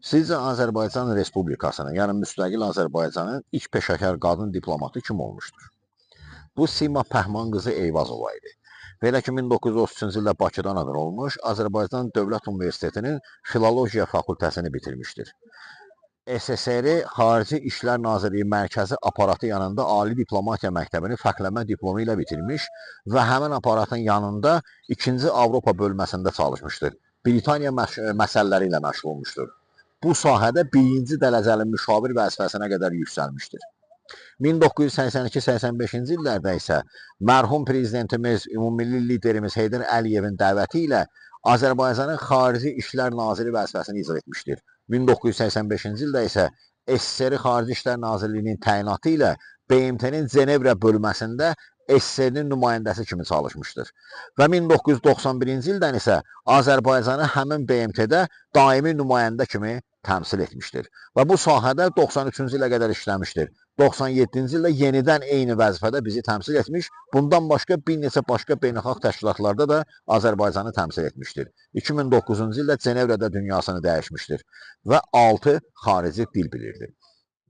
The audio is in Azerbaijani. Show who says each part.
Speaker 1: Sizcə Azərbaycan Respublikasının, yəni müstəqil Azərbaycanın ilk peşəkar qadın diplomatı kim olmuşdur? Bu Sima Pəhman qızı Eyvazova idi. Belə ki, 1933-cü ildə Bakıda anadan olmuş, Azərbaycan Dövlət Universitetinin Filologiya fakültəsini bitirmişdir. SSR Xarici İşlər Nazirliyi Mərkəzi Aparatı yanında Ali Diplomatiya Məktəbini fərqlənmə diplomu ilə bitirmiş və həmin aparatın yanında 2-ci Avropa bölməsində çalışmışdır. Britaniya məsələləri ilə məşğul olmuşdur. Bu sahədə birinci dərəcəli müşavir vəzifəsinə qədər yüksəlmişdir. 1982-85-ci illərdə isə mərhum prezidentimiz, ümummilli liderimiz Heydər Əliyevin dəvəti ilə Azərbaycanın Xarici İşlər Naziri vəzifəsini icra etmişdir. 1985-ci ildə isə SSR Xarici İşlər Nazirliyinin təyinatı ilə BMT-nin Cenevrə bölməsində SSR-nin nümayəndəsi kimi çalışmışdır. Və 1991-ci ildən isə Azərbaycanı həmin BMT-də daimi nümayəndə kimi təmsil etmişdir. Və bu sahədə 93-cü ilə qədər işləmişdir. 97-ci ildə yenidən eyni vəzifədə bizi təmsil etmiş, bundan başqa bir neçə başqa beynəlxalq təşkilatlarda da Azərbaycanı təmsil etmişdir. 2009-cu ildə Cenevrədə dünyasını dəyişmişdir və 6 xarici dil bilirdi.